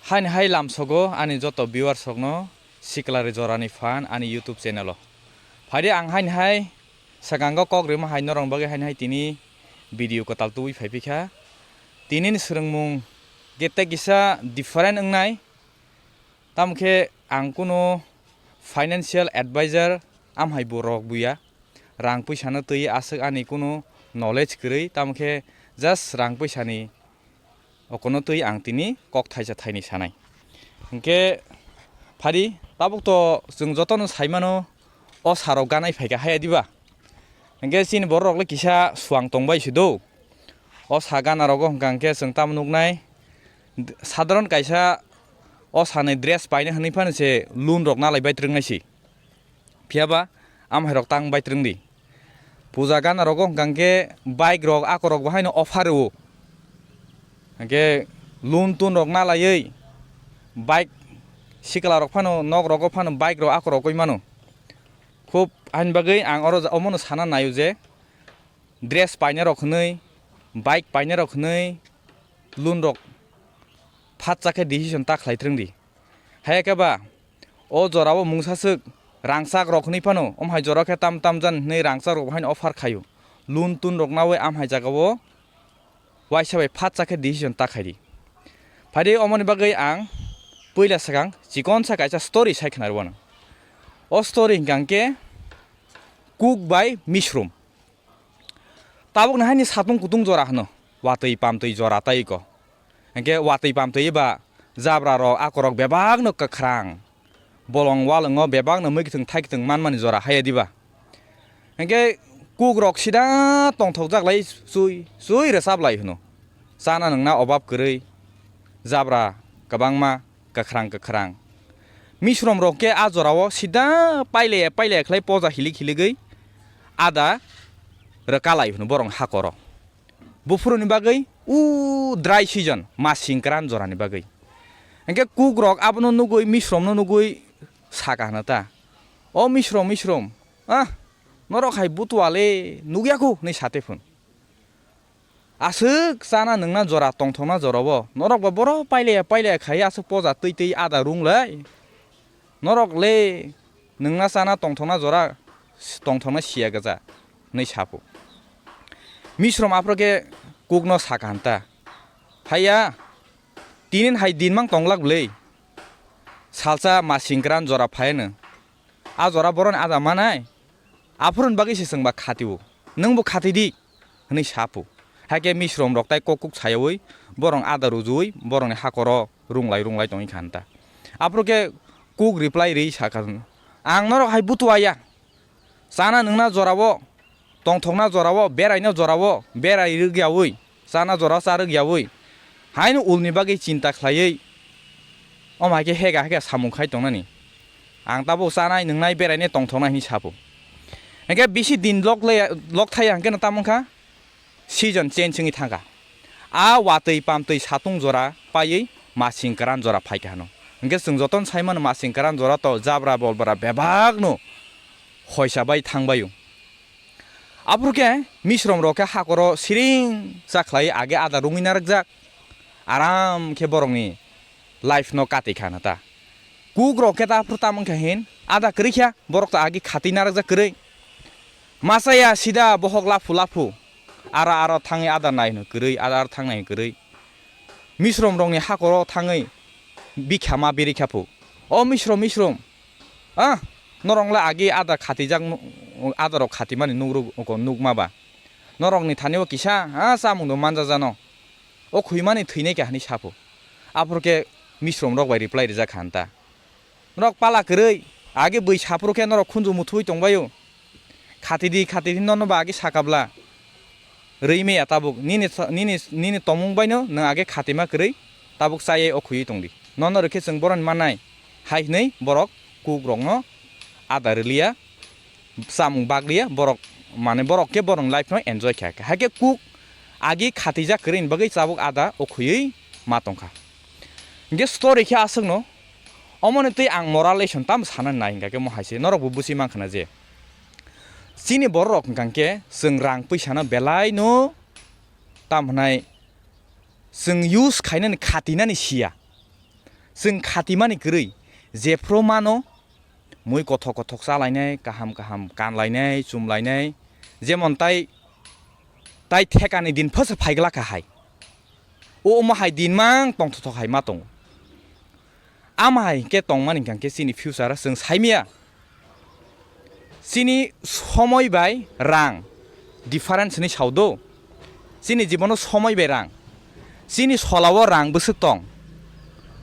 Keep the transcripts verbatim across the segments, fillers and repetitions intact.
Haini hai lamsogo ani joto viewers rokno Siklari Jorani phan ani YouTube channel o. Phaidi ang haini hai swkango kok rima hai norok bagwi haini hai tini video kwtal tubui phai phikha. Tini ni swrwngmung gete kisa different wngnai. Tamo khe ang kunu financial advisor amhai borok buya. Rang puisa no twi aswk ani kunu knowledge kwrwi. Tamo khe just rang puisa ni okono twi ang tini kok thaisa thaini sanai. Hinkhe phadi tabuk to chwng jotono saimano o sarok ganai phaikha haya diba? Hinkhe chini borok rok le kisa suang tongbai si do. O sa gana rogo hwnkha hinkhe chwng tamo nuknai, sadharon kaisa o sani dress paina hwnwi phano se loan rok nalai bai twrwng nai si. Phiya ba amhai rok tang bai twrwng di. Puja gana rogo hwnkha hinkhe bike rok ako rok bo haino offer rwo. Hinkhe loan tun rok nalaiwi bike sikla rok phano nok rogo phano bike rok ako rogwi mano. Khub haini bagwi ang oro omono sana naio je dress paina rok hwnwi, bike paina rok hwnwi loan rok phatsa khe decision ta khlai twrwng di. Haya khe ba o jora o mungsa swk rangchak rok hwnwi phano, omhai jora khe tam tam jan hwnwi rangchak rok haino offer khaio. Loan tun rok nawi amhai jaga o waisa bai phatsa khe decision ta khai di. Phaidi omoni bagwi ang puila swkang chikon sa kaisa story sai khna rwno. O story hwnkha hinkhe kuk bai misrom. Tabukni haini satung kutung jora hwno, watwi pamtwi jora tai ko. Hinkhe watwi pamtwi ba jabra rok akorok bebakno kwkhrang, bolong walwngo bebakno mwkhwtwng thaikhtwng manmani jora haya diba? Hinkhe kuk rok sida tongthokjak lai, chui chui rwchap lai hwno, chana nwngna obab kwrwi, jabra kwbangma kwkhrang kwkhrang. Misrom rok khe a jora o sida pailaya pailaya khlai poja hilik hiligwi ada rwkalai hwno borok hakoro. Buphuru ni bagwi u dry season, masing kwran jora ni bagwi. Hinkhe kuk rok abono nugwi misrom no nugwi saka hwno ta, "O misrom, misrom, ah, norok hai butua le nukya khu," hwnwi sate phun. Aswk chana nwngna jora tongthokna jora o norok ba boro pailaya pailaya khai aswk poja twi twi ada rung lai. Norok le nwngna chana tongthokna jora tongthokna siya gajak hwnwi sapu. Misrom aphuru khe kukno sakha hwn ta, "Haiya, tinin hai din mang tonglak bwlwi. Salsa masing kwran jora phaiano. A jora boroni ada manai. Aphuruni bagwi se chwngba khatio. Nwngbo khati di," hwnwi sapu. Hakhe misrom rok tai kok kuk sayawi borong ada rujuwi borongni hakoro runglai runglai tongwi kha hwn ta. Aphuru khe kuk reply rwi sakha, "Ang norok hai butua ya. Chana nwngna jora o, tongthokna jora o, beraina jora o, berai rwgyawi, chana jora cha rwgyawi, haino ulni bagwi chinta khlaiwi, omo hai khe hega hega samung khai tongnani. Ang tabuk chanai, nwngnai, berainai, tongthoknai," hwnwi sapu. Hinkhe bisi din lok le, lok thaya hinkhe no tamo wngkha, season change wngwi thangkha. A watwi pamtwi satung jora paiwi masing kwran jora phaikha hwno. Hinkhe chwng jotono saimano masing kwran jora to jabra bolbra bebakno hoisa bai thangbaio. Aphuru khe misrom rok khe hakoro siring cha khlai age ada rungwi narwkjak, aram khe borokni life no kati kha na ta. Kuk rok khe ta aphuru tamo wngkha hin ada kwrwi kha, borok to agi khati narwkjak kwrwi. Masa ya sida bohok laphu laphu. Ara aro thangwi ada nai hwno kwrwi, ada aro thang nai hwno kwrwi. Misrom rokni hakoro thangwi bikha ma biri kha phu. O misrom, misrom. Ah, norok le agi ada khatijak nu-, ada rok khatimani nukruk, nukma ba. Norokni thani o kisa, ah, chamung do manjajano. O khwimani thwinai kha hwnwi sapu. Aphuru khe misrom rok bai reply rijak kha hwn ta. Norok pala kwrwi, age bwi saphuru khe norok khunju muthui tongbaio. Khati di, khati di, nono ba age sakabla. Rwi maya tabuk, nini, nini, nini tongmung baino nwng age khatima kwrwi, tabuk chayai o khwiwi tongdi. Nono rwkhe chwng boroni mannai, hai hwnwi borok kuk rokno ada rwliya, chamung bakliya, borok, mane borok khe borokni life no enjoy kha kha. Hai khe kuk agi khatijak kwrwini bagwi tabuk ada o khwiwi ma tongkha. Hinkhe story khe aswkno, omoni twi ang moral lesson tamo sana nai hinkha khe mo hai se norok bo busi mankha na je chini borok rok hinkha khe chwng rang puisa no belai no tam hwnai chwng use khainani khatinani siya. Chwng khatimani kwrwi jephru mano mui kothok kothok chalainai, kaham kaham kanlainai, chumlainai, jemon tai, tai thekani din phasa phaiglak kha hai. O omo hai din mang tongthothok hai ma tongo. Ama hai khe tongmani hwnkha khe chini future chwng saimaya. Chini somoi bai rang difference hinwi sao do. Chini jibono somoi bai rang. Chini solao rang bwswk tong.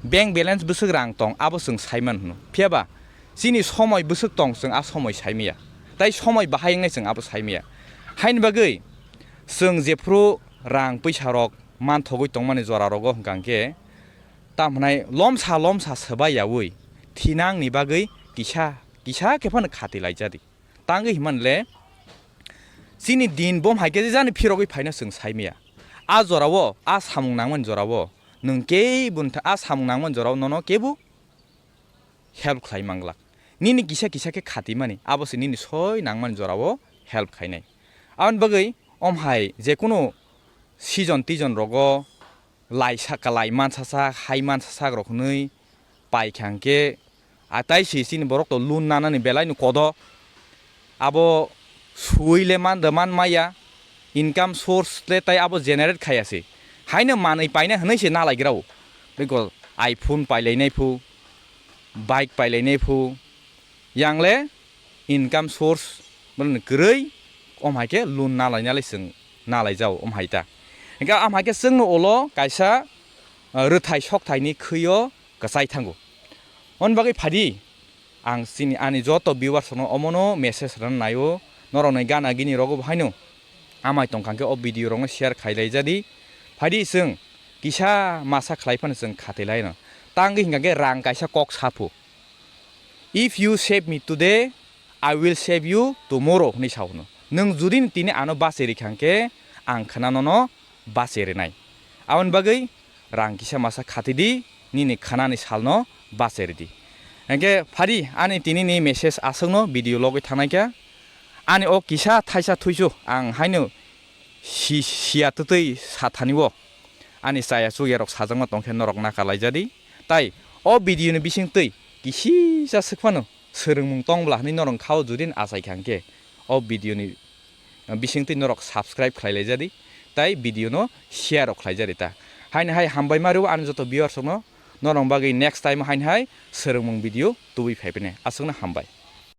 Bank balance bwswk rang tong, abo chwng saiman hwno. Phiya ba chini somoi bwswk tong, chwng a somoi saimaya. Tai somoi bahai wngnai chwng abo saimaya. Haini bagwi chwng jephru rang pwisa rok manthogwi tongmani jora rogo hwnkha khe, tamo hwnai lomsa lomsa swbai yaui thinangni bagwi kisa kisa khe phano khati laijadi. Tangwi himani le chini din bom hai khe jani phirogwi phaino chwng saimaya. A jorao, a samung nangmani jorao nwng kebo nw tha-, a samung nangmani jorao nono kebo help khlai manglak. Nini kisa kisa khe khatimani, abo se nini soi nangmani jorao help khainai. Aboni bagwi om hai jekunu season tijon rogo laisa kalai mansasak, hai mansasak rok hwnwi paikha hwnkhe, a tai se chini borok to loan nanani belai no kodo. Abo suwi le man da man maya, income source le tai abo generate khaya se. Haino manwi paina hwnwi se nalaigrao. Bego iPhone pailainai phu, bike pailainai phu, yang le income source bono kwrwi, om hai khe loan nalai nalai chwng nalai jao om hai ta. Hingkhe am hai khe chwngno ulo kaisa, ah, rwthai sokthai ni khwi o kwchai thango. Hwn bagwi phadi ang chini ani joto viewers no omono message rwna naio, norok ni gana gini rogo bo haino amai tongkha khe o video rok no share khai lai jadi. Phadi chwng kisa masa khlai phano chwng khatai lai no. Tangwi hingkha khe rang kaisa kok saphu. "If you save me today, I will save you tomorrow," hwnwi sa hwno. Nwng judi tini ano bachai rikha hwnkhe, ang khwna nono bachai rwnai. Aboni bagwi rang kisa masa khati di, nini khwnani salno bachai rwdi. Hwnkhe phadi ani tini ni message aswkno video logwi thangnai kha. Ani o kisa thaisa thuisu ang haino si-, siya twtwi sathani o ani chaya chukya rok sajakma tongkhe norok naka laijadi. Tai o video ni bisingtwi kisisa swk phano swrwngmung tong bla hwnwi norok kha o judin achai kha hwnkhe o video ni bisingtwi norok subscribe khlai laijadi tai video no share rok khlai jadi ta. Haini hai hambai ma rw ani joto viewers rok no, norok bagwi next time haini hai swrwngmung video tubui phai phai nai. Aswkno hambai.